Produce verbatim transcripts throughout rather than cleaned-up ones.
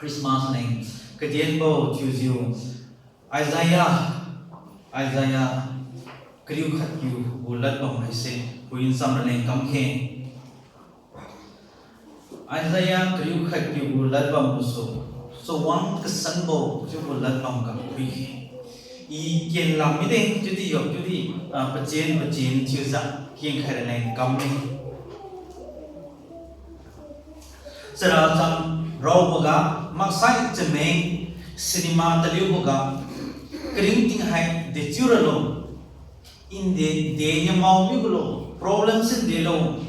Christmas leng kadienbo thiujiu, Isaiah, Isaiah kariu khat kiu gu ladbam haise pui ncham raleng kamkhe. Isaiah kariu khat kiu gu ladbam gasu, chawang kasanbo chiubo ladbam ga phuikhe. I kenlam mide, chiudi yo, chiudi, ah, pachin pachin thiujiu kengkhai raleng kamme. Chara cham raoboga, maksai chameng cinema taliuboga, karingting hai dechiu ralo. Inde, deniu mao mibo lo, problem sin delo.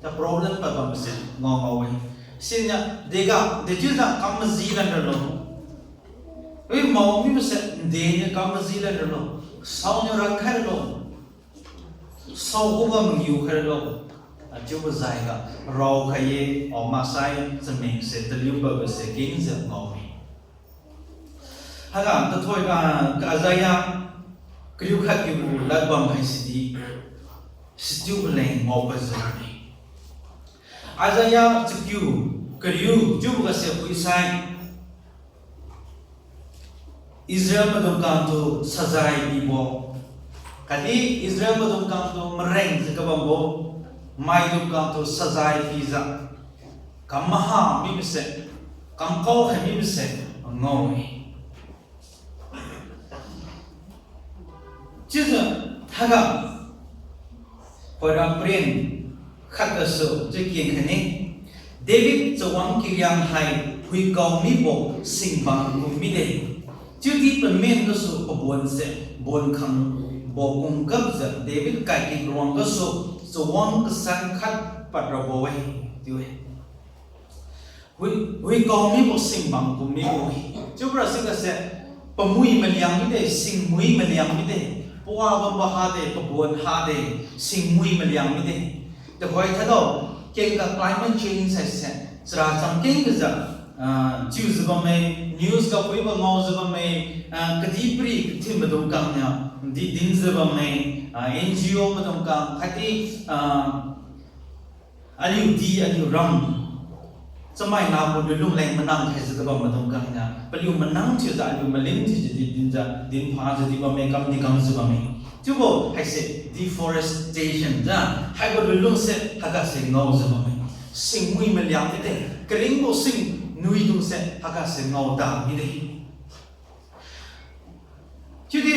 Ta problem pabam se ngao ngao-e. Siniu dega dechiujiu kam maji lan ralo. Wi mao mibo se deniu kam maji lan ralo. Saoniu rankhai ralo. Sao khuga mangiu khai ralo. Achiubo jaiga raokhai-e, o maksai chameng se taliu pabose kengjiu ngao-e. Haiga tathoi, ah, Isaiah kariu khat kiu gu ladbam haisidi, sichiubo leng ngaopadjiu-e. Isaiah chakiu kariu chiuboga se phuisai, Israel maidung khangtu sajai pibo, khatdi Israel maidung khangtu marengjiu kabambo maidung khangtu sajai pijiu, kam maha mibose, kam kaokhai mibose ngao-e. Chiujiu haiga, hoira paren khat gasu chiu kenkhaine. David chawang kiriang hai huikao mibo singbang kum mide. Chiudi pamen gasu pabuan se buan khangbo kumgapjiu David kaikik ruang gasu chawang kasan khat padrabo-e, chiu-e. Hui, huikao mibo singbang kum mibo-e. Chiubora sigase, pamui maliang mide, singmui maliang mide, pawa bambo hade, pabuan hade, singmui maliang mide. Tuhoi thalo, kengga climate change haise chara cham kenggajiu, ah, chiujiu bamme, news ga phuibo ngaojiu bamme, ah, kadihpiri kathim maidung khangniu di dinjiu bamme, ah, N G O maidung khang khatdi, ah, aliu di, aliu ram, chamaina gu lunlung leng manang khaijiu kabam maidung khangniu paliu manang thiujiu aliu malin thiujiu di dinjiu dinphajiu di bamme, kam di kamjiu bamme. Chiubo haise deforestation jiu, haibo lunlung se haiga se ngaojiu bamme. Singmui maliang mide, karingbo singnuidung se haiga se ngao ta mide. Chiudi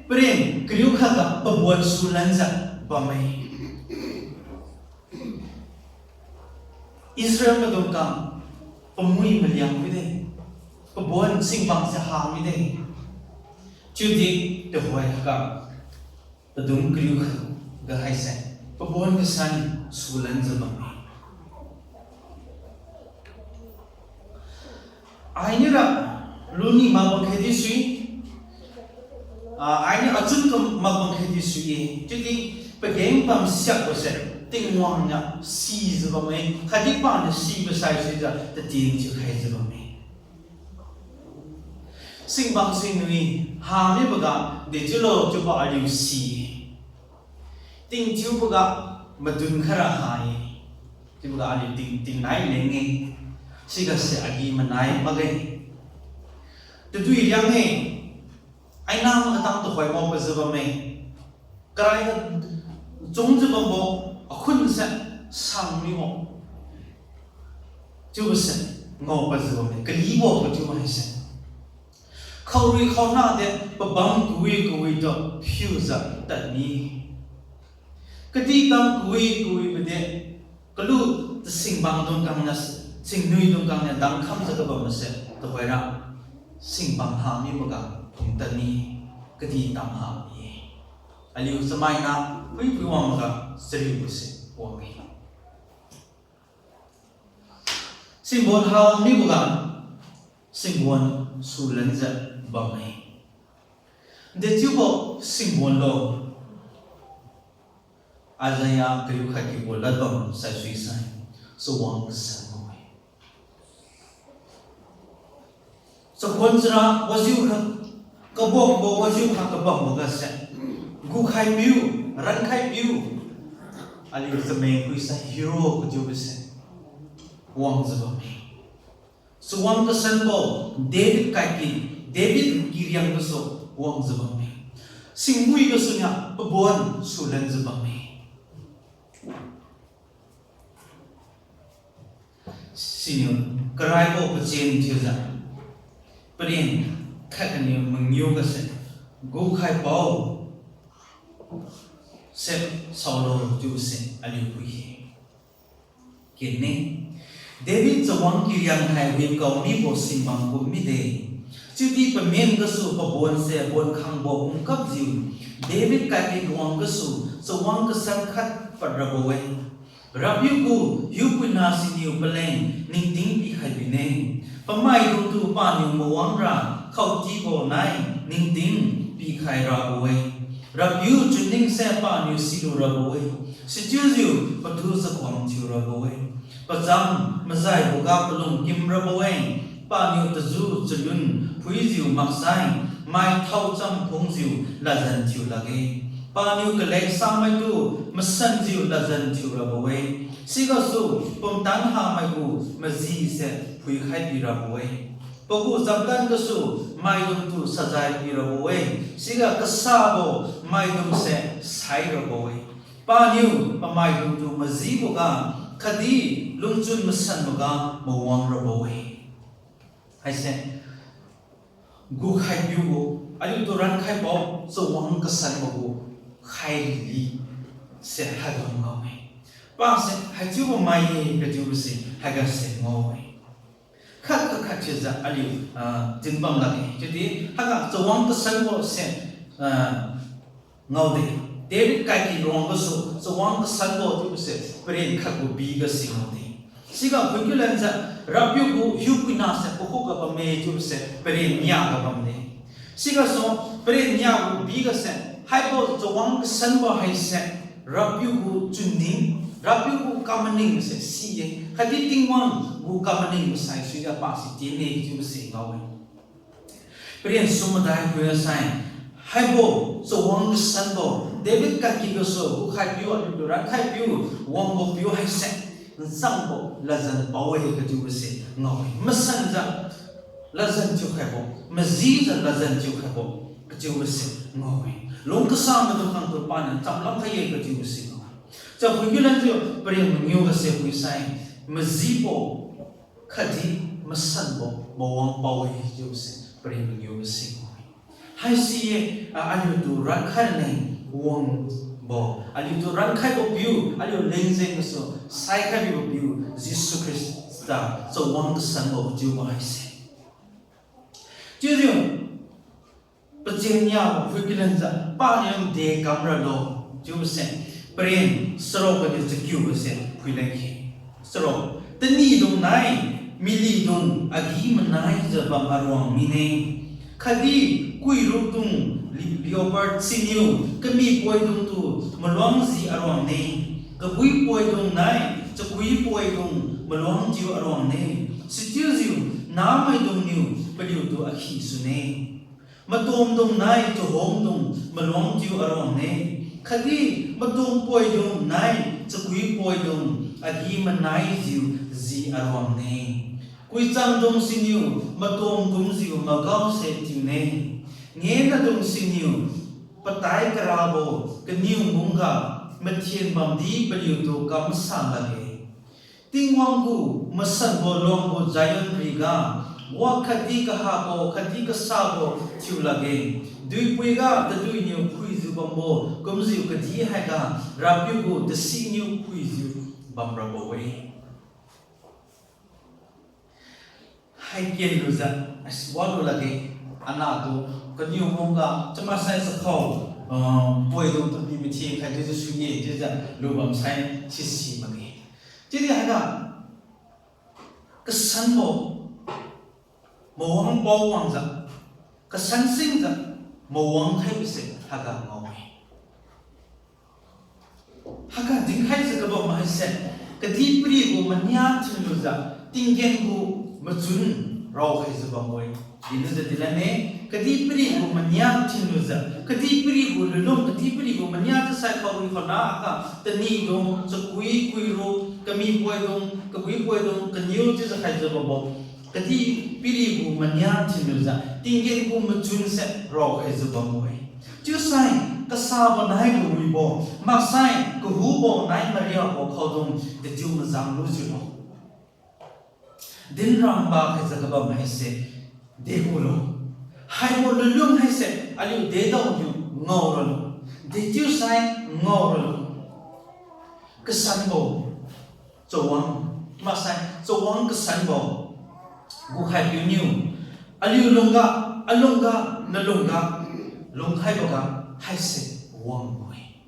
paren kariu khatga pabuan sulanjiu bamme. Israel maidung khang pamui maliang mide, pabuan singbang se ha mide. Chiudi tuhoi haiga padung kariu khatga haise pabuan kasan sulanjiu bamme. Ainiura luni makbang khaidi sui, ah, ainiu achun kam makbang khaidi sui-e. Chiudi pageng bam siakbose Tingwang niu sijiu bamme, khatdi paniu sibo saisuijiu tatien thiukhaijiu bamme. Singbang singnui ha miboga dechiulo chiubo aliu si-e. Tingthiuboga madun khaira ha-e. Chiuboga aliu ting, tingnai leng-e. Sigase agi-manai makge. Tadui riang-e. Aina makatang tuhoi ngaopadjiu bamme. Karaiga chungjiu bambo akhunse sang mibo chiubose ngaopadjiu bamme. Kalibo kachiubo haise khaorui khaonade pabam kawi kawitu phiujiu tadmi. Kadihtam kawi kawibo de kalu tasingbang dungkhangniu, singnuidung khangniu dangkhamjiu kabambose tuhoira singbang ha miboga phungtadmi, kadihtam ha mi-e. Aliu chamaina phuiphui wangboga chariubose wang-e. Singbuan ha miboga singbuan sulanjiu bamme. Dechiubo singbuan lo? Isaiah kariu khat kiubo ladbam saisuisai chawang kasanbo-e. Chakhuan chara wajiukha kabambo, wajiukha kabambo gase gukhaipiu, rankhaipiu, aliu chameng phuisai hero kachiubose wangjiu bamme. Chawang kasanbo David kaiki, David kiriang gasu wangjiu bamme. Singmui gasu niu pabuan sulanjiu bamme. Siniu karaibo pachen thiujiu, paren khat kaniu mangiu gase, gukhai pao se saolo chiubose aliu phui-e. Kine, David chawang kiriang hai wikao mibo singbang kum mide. Chiudi pamen gasu pabuan se buan khangbo kumkapjiu, David kaiki kawang gasu chawang kasan khat padrabo-e. RAPIU gu hiupuina siniu paleng ningting pikhai bine. Pamaidungtu paniu mawangra khaotibo nai ningting pikhai rabo-e. RAPIU chunningse paniu silu rabo-e. Sichiujiu patu chakhuang thiu rabo-e. Pacham majaiboga palung kim rabo-e. Paniu taju chalun phuijiu maksai, mai thaocham phungjiu ladjan thiu lakge. Paniu kaleksamaitu masanjiu ladjan thiu rabo-e. Sigasu pumtan hamaigu majise phuikhai pi rabo-e. Pagu chamtan gasu maidungtu sajai pi rabo-e. Siga kasabo maidungse sai rabo-e. Paniu pamaidungtu majiboga khatdi lungchun masanboga mawang rabo-e. Haise gukhaipiubo, aliutu rankhaibo chawang kasanbo gu khairi se haiga ngao-e. Pase haichiubo mai-e kachiubose haigase ngao-e. Khat kakhat chiujiu aliu, ah, dinbam lakge. Chiudi haiga chawang kasanbo se, ah, ngaode. David kaiki ruang gasu chawang kasanbo chiubose paren khat gu bi gase ngaode. Siga phuikiu lanjiu, RAPIU gu hiupuina se pakhuga bamme chiubose paren niaga bamde. Sigasu paren niaga bi gase, haibo chawang kasanbo haise RAPIU gu chunning, RAPIU gu kamaning se si-e, khatdi Tingwang gu kamaning sai suijiu pasi tienne chiubose ngao-e. Paren sum madai phuiga sai, haibo chawang kasanbo, David kaiki gasu gukhaipiu, aliutu rankhaipiu, wangbo piu haise nchangbo ladjan pao-e kachiubose ngao-e. Masanjiu ladjan thiukhaibo, majijiu ladjan thiukhaibo kachiubose ngao-e. Lung kasa maidung khangtu paniu chamlam khai-e kachiubose ngao-e. Cha phuikiu lanjiu paren mangiu gase phuisai, majibo khatdi masanbo mawang pao-e chiubose paren mangiu gase ngao-e. Haisi-e, ah, aliutu rankhai leng wangbo, aliutu rankhaibo piu, aliu lengjeng gasu saikhai bibo piu Jesu Khrista chawang kasanbo chiubo haise. Chiujiu pacheng niabo phuikiu lanjiu, paniu de kam ralo chiubose paren charuk ganiu chakiu gase phuilan khe. Charuk, tanidung nai milidung agi-manaijiu bam aruang mine. Khatdi kuirukdung, li-, leopard siniu kamipoidungtu maluangjiu aruangne. Kabuipoidung nai chakuipoidung maluangjiu aruangne. Sichiujiu namaidungniu paliutu akhi sune. Matomdung nai chahomdung maluangjiu aruangne. Khatdi matompoidung nai chakuipoidung agi-manaijiu ji aruangne. Kuichangdung siniu matom kumjiu magao se tiune. Ngenadung siniu patai karabo kaniu mungga mathen bamdi paliutu kamsa lakge. Tingwang gu masanbo luangbo Zion riga, wa khatdi kahabo khatdi kasabo thiu lakge. Duipuiga taduiniu phuijiu bambo kumjiu kadih haiga RAPIU gu tasiniu phuijiu bamrabo-e. Haiken lujiu, as, walu lakge, anahtu, kaniu mungga, chamasai chakhao, ah, poidung tumi mathen khai chiujiu sui-e chiujiu lubam sai sisi makge. Chiudi haiga, kasanbo, mawang pao wangjiu, kasan singjiu, mawang khaibose haiga ngao-e. Haiga dinkhaijiu kabam haise, kadihpiri gu mania thinlujiu, tinggen gu machun raokhaijiu bambo-e. Dinlujiu dilanne, kadihpiri gu mania thinlujiu, kadihpiri gu lunlung, kadihpiri gu mania chiusai khaorui khaona akha, tanidung, chakui, kuiruk, kamipoidung, kabuipoidung, kaniu chiujiu khaijiu bambo. Kadihpiri gu mania thinlujiu tinggen gu machun se raokhaijiu bambo-e. Chiusai kasabo nai kawibo, maksai kahubo nai mariabo khaodung dechiu majang lujiulo. Din ramba khaijiu kabam haise dekulo. Haibo lunlung haise aliu dedaoniu ngaoralo. Dechiusai ngaoralo. Kasanbo chawang, maksai chawang kasanbo gu khaipiuniu aliu lungga, alungga, nalungga lungkhaiboga haise wangbo-e.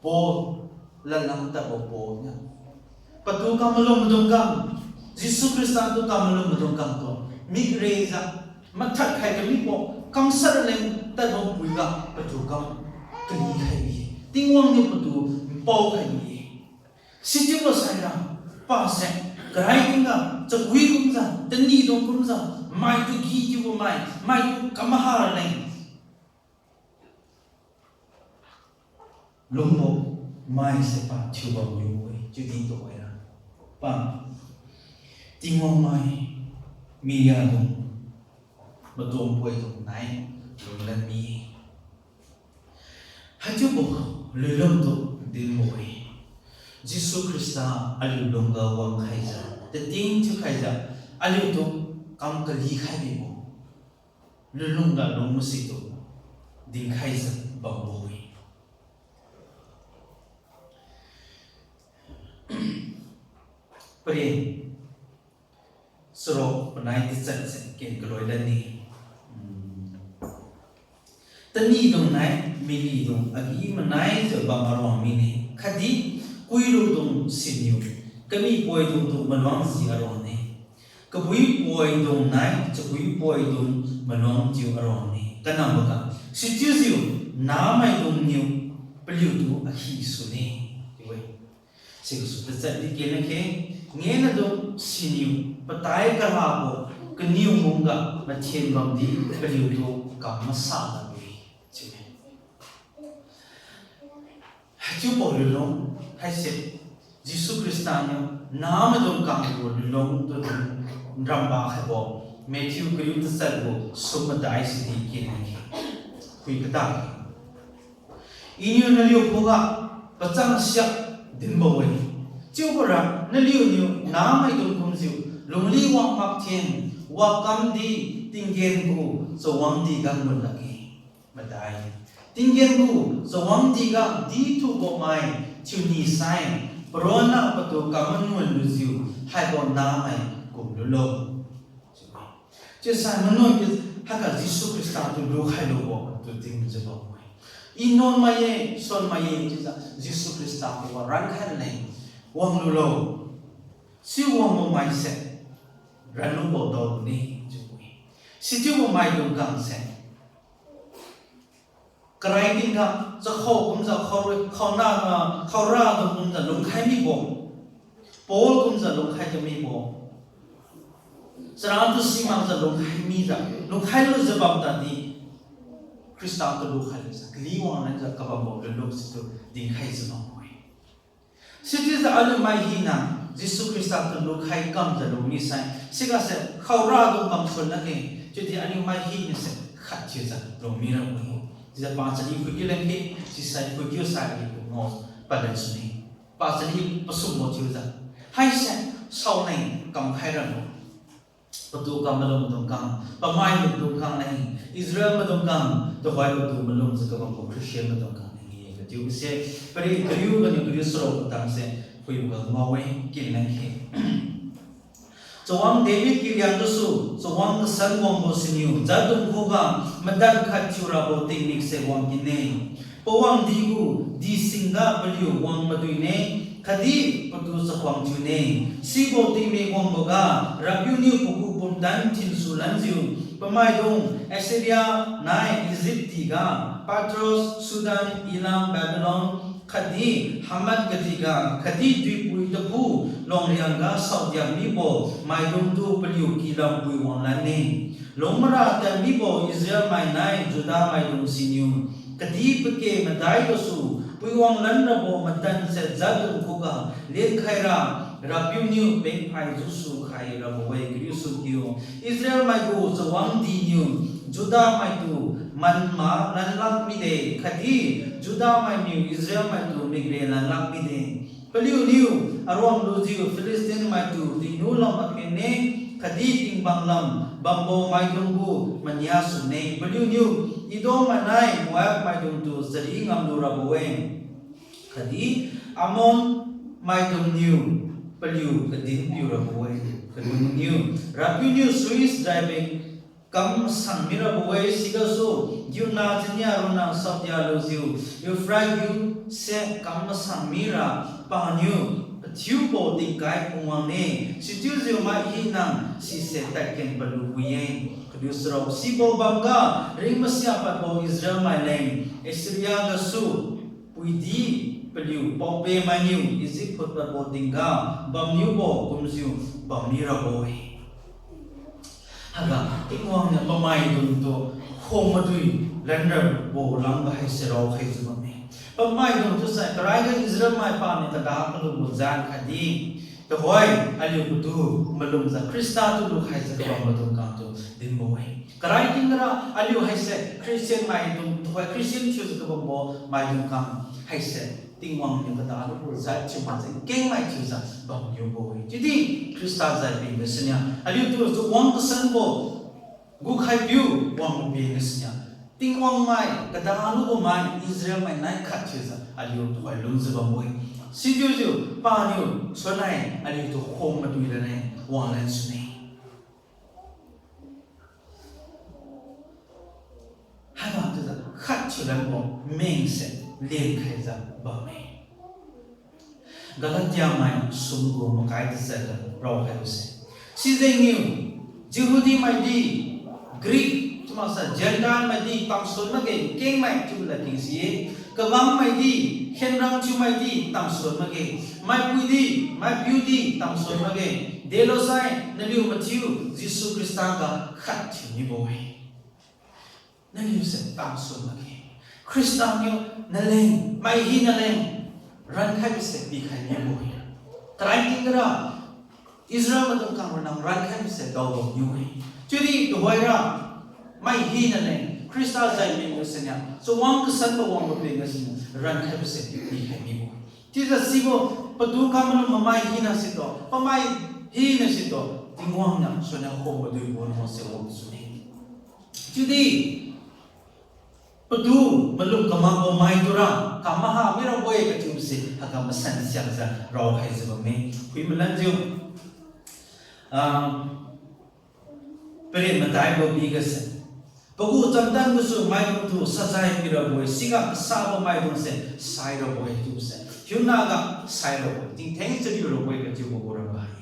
Paul, ladlam tadbo Paul niu patu kamalum maidung khang, Jesu Khrista tu kamalum maidung khang tu mikrejiu mathad khai kamibo kamshat raleng tadbo puiga patu kam kalikhai bi-e. Tingwang niu patu npao khai bi-e. Sichiubo saira pase karai tingga chakui kumjiu, tanidung kumjiu, maitu gi kiubo mai, maitu kamaha raleng lungbo maise pa thiubam niu-e, chiudi tuhoira pa Tingwang mai, miriadung, maduang poidung nai lunglan mi-e. Haichiubo lunlung tu dinbo-e. Jesu Khrista aliu lungga wangkhaijiu, tating thiukhaijiu, aliutu kam kalikhai bibo lunlung ga lungmasi tu dinkhaijiu bambo-e. Paren, charuk panai tachat se ken kaloi lanni. Tanidung nai milidung agi-manaijiu bam aruang mine, khatdi kuiludung siniu kamipoidung tu maluang ji aruangne. Kabuipoidung nai chakuipoidung maluang jiu aruangne. Kanamboga sichiujiu nahmaidung niu paliutu akhi sune, chiu-e. Sigasu tachat di kena khe, ngenadung siniu patai karabo kaniu mungga mathen bamdi paliutu kam masa lakge, chiu-e. Haichiubo lunlung haise Jesu Khrista niu nahmaidung khang gu lunlung tu nramba khaibo, Matthew kariu tachat gu sum madai sidi kena khe, phui kada-e. Iniu naliu khuga pachang siak dinbo-e. Chiubora naliuniu nahmaidung kumjiu lungli wang makthen, wakamdi tinggen gu chawangdi ga ngun lakge. Madai, tinggen gu chawangdi ga dithubo mai thiuni sai, paronna patu kam manuan lujiu haibo nahmai kum lulo. Chiusai manuan di haiga Jesu Khrista tu lukhai lubo tu dinjiu bamme. I nuanmai-e, suanmai-e chiujiu Jesu Khrista khuga rankhai raleng wang lulo. Si wangbo maise ranlubo daolune chiu-e. Sichiubo maidung khang se karai tingga chakhao kumjiu, khao, khaona, ah, khaora dung kumjiu lungkhai mibo, Paul kumjiu lungkhai tu mibo, chara tu simakjiu lungkhai mijiu, lungkhai lujiu bam tadi, Khrista tu lukhai lujiu kali wanglanjiu kabambo lunlung situ dinkhaijiu bambo-e. Sichiujiu aliu mai hina Jesu Khrista tu lukhai kamjiu lung misai, sigase khaora dung bam sun lakge, chiudi aliu mai hinase khat thiujiu lung mirabo-e. Chiujiu pachali phuikiu leng khe, sisai phuikiu sai aliu ngao palan sune. Pachali pasumbo thiujiu, haise saoleng kamkhai rabo patu kam malum maidung khang, pamai maidung khang leng, Israel maidung khang, tuhoi patu malumjiu kabambo Christian maidung khang leng-e kachiubose, pari kariu ganiu kariu charuk katangse phuiboga ngao-e, kin leng khe. Chawang David kiliang gasu chawang kasan wangbo siniu jatdung khuga madan khat thiurabo tingmikse wang kine. Pawangdi gu disingga paliu wang maduine, khatdi patu chakhuang thiune. Sibo tingmik wangboga RAPIU niu pagu pumtan thinsu lanjiu, pamaidung Assyria nai Egypt tiga, Pathros, Sudan, Elam, Babylon, khatdi Hamath kadihga, khatdi duipui tapu luangriangga saodiak mibo maidungtu paliu kilam pui wanglanne. Lungmara tad mibo Israel mai nai Judah maidung siniu, kadih pake madai gasu pui wanglan rabo madanse jatdung khuga lenkhaira, Rapiu niu pengphai jusu khai rabo-e. Kariu sukiu, Israel maigu chawang diniu Judah maitu manma lanlak mide, khatdi Judah mainiu Israel maitu mikre lanlak mide. Paliuniu aruang lujiu Philistine maitu tingnu lam aphenne, khatdi tingbang lam bambo maidunggu mania sune. Paliuniu Edom mai nai Moab maidungtu chari ngamlu rabo-e, khatdi Ammon maidungniu paliu kadin piu rabo-e. Kariu maniu, Rapiu niu Swiss driving kam masang mirabo-e, sigasu Yuna chinia ronna saodia lujiu Euphrates giu se kam masang mira paniu pathiubo tingkai phungwang-e. Sichiujiu mai hina sise tadken palu wi-e. Kariu charuk, sibo bamga ring masia padbo Israel mai leng Assyria gasu puidi paliu paope mainiu Egypt phut padbo tingga bamniubo kumjiu bammi rabo-e. Haiga Tingwang niu pamaidungtu khon madui lanrabo lamga haise raokhaijiu bamme. Pamaidung chiusai karaiga Israel mai paniu kada kalubo zan khatdi tuhoi aliu patu malumjiu Khrista tu lukhaijiu kabam maidung kangtu dinbo-e. Karai tingga ra aliu haise Christian maidung tuhoi Christian thiujiu kabambo maidung kang haise Tingwang niu kada lubo zan thiu makjiu kengmai thiujiu bamniubo-e. Chiudi Khrista zai ping gasuniu aliutu chawang kasanbo gukhaipiu wang ping gasuniu Tingwang mai kada lubo mai Israel mai nai khat thiujiu aliu tuhoi lungjiu bambo-e. Sichiujiu paniu sunnai aliutu khon madui lane wanglan sune. Haiga chiujiu khat thiulanbo mengse lenkhaijiu bamme. Galatia mai sumgu makai tachatga raokhaibo se, sijengniu Jehudi maidi, Greek chiumaksai Gentile maidi tamsuan makge, kengmai chiubo ladkeng si-e. Kawang maidi, khenrang thiu maidi tamsuan makge, maipuidi, maipiudi tamsuan makge, delosai naliu mathiu Jesu Khrista ga khat thiu mibo-e. Naliuse tamsuan makge. Khrista niu naleng, mai hinaleng rankhaibo se pikhai mibo-e. Karai tingga ra Israel maidung kang ranang rankhaibo se daobo niu-e. Chiudi tuhoira mai hinaleng Khrista zai ping gasuniu chawang kasanbo wangbo ping gasuniu rankhaibo se pikhai mibo-e. Chiujiu sibo patu kamalum pamai hina situ, pamai hina situ Tingwang niu suina khon madui bo nase wangjiu-e. Chiudi patu malum kamakbo maitura kam maha mirabo-e kachiubo se haiga masan siakjiu raokhaijiu bamme. Phui malanjiu, ah, paren madaibo bigase, pagu chamtan gasu maidungtu sajai pirabo-e, siga kasabo maidungse sairabo-e chiubo se, hiunaga sairabo-e, tingtheng chariu rabo-e kachiubo gu rabo-e.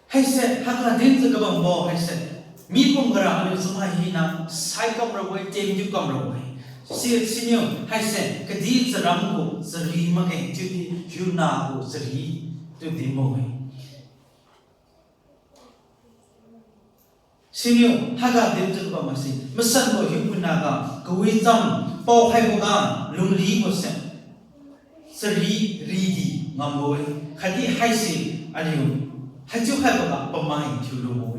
Haise haiga dinjiu kabambo haise, mi pum gara aliu chamai hina sai kam rabo-e, tiem thiu kam rabo-e. Si, siniu haise kadih charam gu chari makge, chiudi hiuna gu chari tu dinbo-e. Siniu haiga dinjiu kabam haise masanbo hiupuinaga kawicham paokhaiboga lunglibo se chari ridi ngambo-e, khatdi haise aliu haichiu khaiboga pamai thiulubo-e.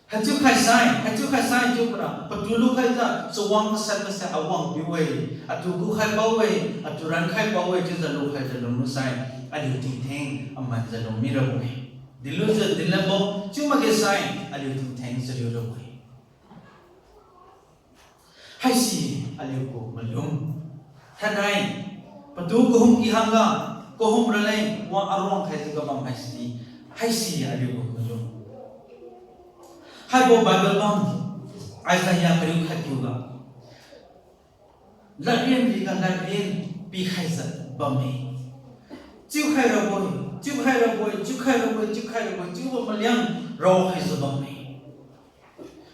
Haichiu khaisai, haichiu khaisai chiubora patu lukhaijiu chawang kasan mase awang piu-e, atu gukhai pao-e, atu rankhai pao-e chiujiu lukhaijiu lunglu sai, aliu tingtheng amanjiu lung mirabo-e. Dinlujiu dinlanbo chiu makge sai, aliu tingtheng chariu rabo-e. Haise aliu gu malum. Thainai patu kahum kihangga kahum raleng wang aruang khaijiu kabam haise, haise aliu gu malum. Haibo Bible bam Isaiah kariu khat kiuga ladrian riga ladrian pikhaijiu bamme. Chiukhai rabo-e, chiukhai rabo-e, chiukhai rabo-e, chiukhai rabo-e chiubo maliang raokhaijiu bamme.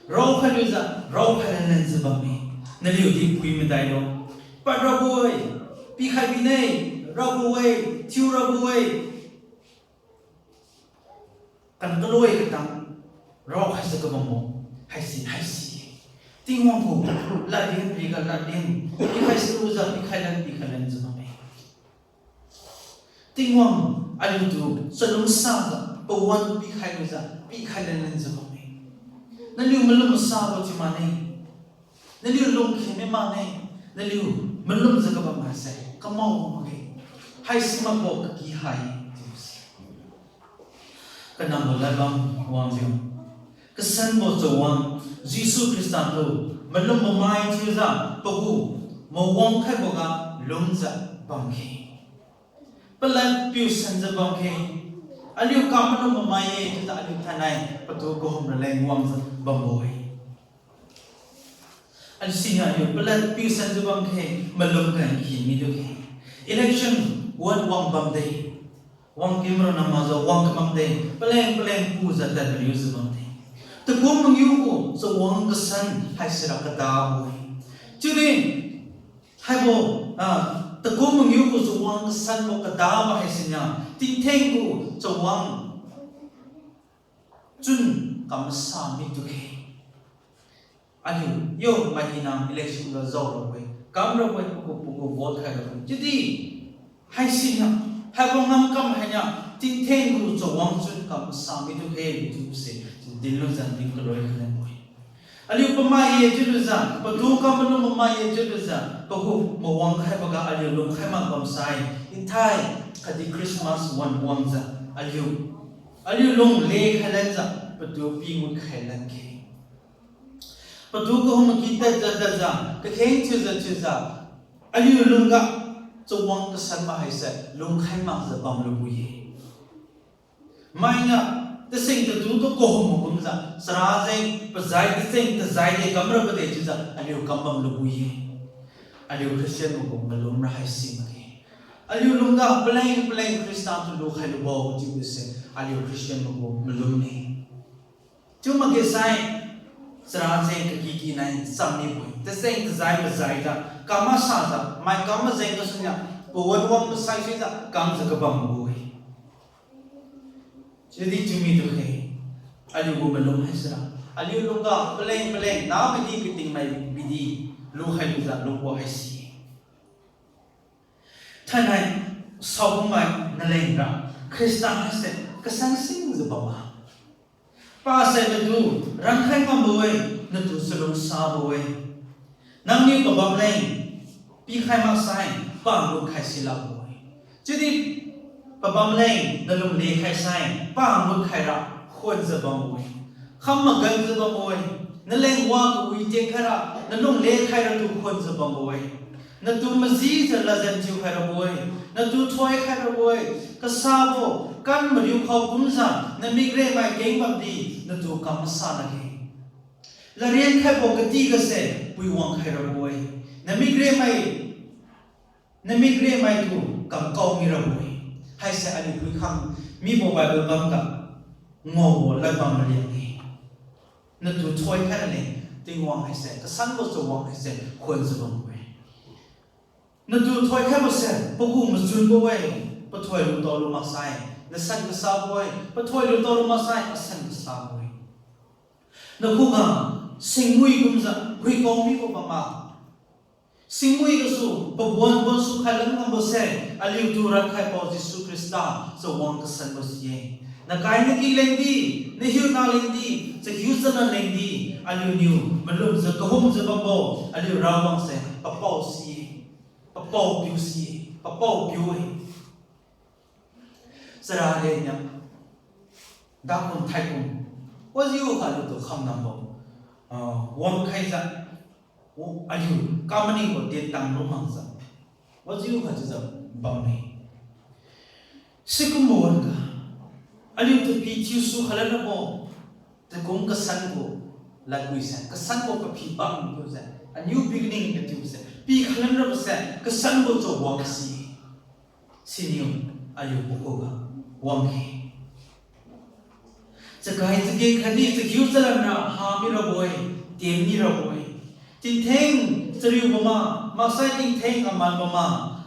Raokhai lujiu raokhai lanjiu bamme. Naliu di phui madailo. Pad rabo-e, pikhai bine, rabo-e, thiu rabo-e. Kan kaloi katang raokhaijiu kabambo haise, haise Tingwang gu ladrian riga ladrian pikhai salujiu pikhai lan, pikhai lanjiu bamme. Tingwang aliutu chalungsajiu pawan pikhai lujiu pikhai lanlan jiu bamme. Naliu malum masabo thiu mane. Naliu lungkhim mi mane. Naliu malumjiu kabam haise kamao makge. Haisi makbo kaki hai chiuse. Kanambo ladbam wangjiu, kasanbo chawang Jesu Khrista tu malum mamai thiujiu pagu mawang khaiboga lungjiu bamkhe. Palad piu sanjiu bamkhe. Aliu kam malum mamai-e chiujiu aliu thainai patu kahum raleng wangjiu bambo-e. Aliu siniu aliu palad piu sanjiu bamkhe, malum ga nkhin midu khe. Election wad wang bamde. Wang kim ronna makjiu wang kabamde. Paleng paleng pujiu tad riujiu bamde. Takum mangiu gu chawang kasan haisira kadabo-e. Chiudi haibo, ah, takum mangiu gu chawang kasanbo kadabo haisiniu tingtheng gu chawang chun kam masa mitu khe. Aliu yo mai hina election ga jao rabo-e, kam rabo-e, pagu pagu vote khai rabo-e. Chiudi haisiniu, haibo ngamkam hainiu tingtheng gu chawang chun kam masa mitu khe chiubose dinlujiu din kaloi khalanbo-e. Aliu pamai-e chiulujiu, patu kam malum pamai-e chiulujiu pagu mawang khaiboga aliu lungkhai mak bamsai, nthai khatdi Christmas wan wangjiu aliu, aliu lung lekhai lanjiu patu pi ngut khai lan khe. Patu kahum maki tadjiu tadjiu, kakheng thiujiu thiujiu, aliu lungga chawang kasan ma haise lungkhai makjiu bamlubo-e. Mainiu tasing tatu tu kahum kumjiu, chara jeng pajai tacheng tajai de kamrabo de chiujiu aliu kam bamlubo-e. Aliu Christian magu malum ra haisi makge. Aliu lungga paleng paleng Khrista tu lukhai lubo chiubose aliu Christian magu malum-e. Chiu makge sai, chara jeng kaki kinai cham mibo-e. Tacheng tajai pajai ga kam masajiu, mai kam majeng gasuniu, pawan wang masai suijiu kamjiu kabambo-e. Chiudi chiu mitu khe, aliu gu malum haisira, aliu lungga paleng paleng namidi katingmai bidi lukhai lujiu lungbo haise. Thainai saokumai nalengra, Khrista haise kasan singjiu bamma, pase natu rankhai ngambo-e, natu chalungsabo-e. Nangniu pabam leng pikhai maksai, pa ngut khai silakbo-e. Chiudi pabam leng nalung lekhai sai, pa ngut khaira khunjiu bambo-e. Kham maganjiu bambo-e. Naleng wa kawi tienkhaira, nalung lekhaira tu khunjiu bambo-e. Natu majijiu ladjan thiukhai rabo-e. Natu thoikhai rabo-e. Kasabo kan mariu khao kumjiu namik remai keng bamdi natu kam masa lakge. Ladrian khaibo kati gase puiwang khai rabo-e. Namik remai, namik remai tu kamkao mirabo-e. Haise aliu phuikhang mibo Bible bamga ngaobo ladbam maliang-e. Natu thoikhai raleng Tingwang haise, kasanbo chawang haise khunjiu bambo-e. Natu thoikhaibo se pagu machunbo-e, pathoi lutao lu maksai nasan kasabo-e, pathoi lutao lu maksai asan kasabo-e. Nakhuga singmui kumjiu huikao mibo bamma, singmui gasu pabuan bonsu khai lan ngambo se, aliutu rankhai pao Jesu Khrista chawang kasanbo si-e. Nakai naki lengdi, nahiuna lengdi, chakiu chalan lengdi, aliuniu malumjiu kahumjiu bambo aliu Rawang se papao si-e, papao piu si-e, papao piu-e. Chara leng niu dakum thaikum, wajiukha aliutu khamnambo, ah, wangkhaijiu, o, aliu kamaningbo tentang lu makjiu, wajiukha chiujiu bamme. Sikumbo wan-ga, aliutu pithiu su khalan rabo, takum kasanbo ladwi se, kasanbo paphi bam thiu se, a new beginning kathiu se pi khalan rabo se kasanbo chawang si. Siniu aliu pakhuga wangkhe. Chakai chakeng khatdi chakiu chalanra ha mirabo-e, tien mirabo-e. Tingtheng chariu bamma, maksai tingtheng aman bamma,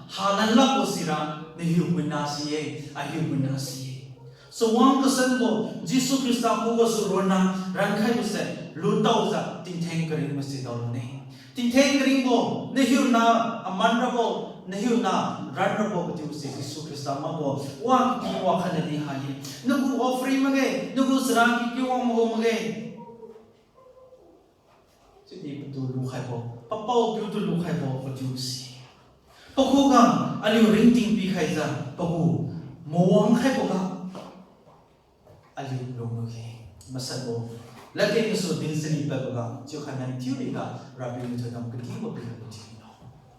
ha lanlakbo sira, nahiupuina si-e, ahiupuina si-e. Chawang kasanbo Jesu Khrista khugasu ronna rankhaibo se lutaojiu tingtheng karingbo si daolune. Tingtheng karingbo nahiuna aman rabo, Nahiu na ranrabo katiu se Jesu Khrista makbo wang pi wa khat nadi hai-e. Nagu offering makge, nagu chara ki kiu wang magu makge. Chiudi patu lukhaibo, papao piu tu lukhaibo katiu se. Pakhuga aliu ringting pikhaijiu, pagu mawang khaiboga aliu lung makge. Masanbo ladkeng gasu din sini padboga chiu khainai thiu riga Rapiu niu thoidam kadibo pikhaibo thiu.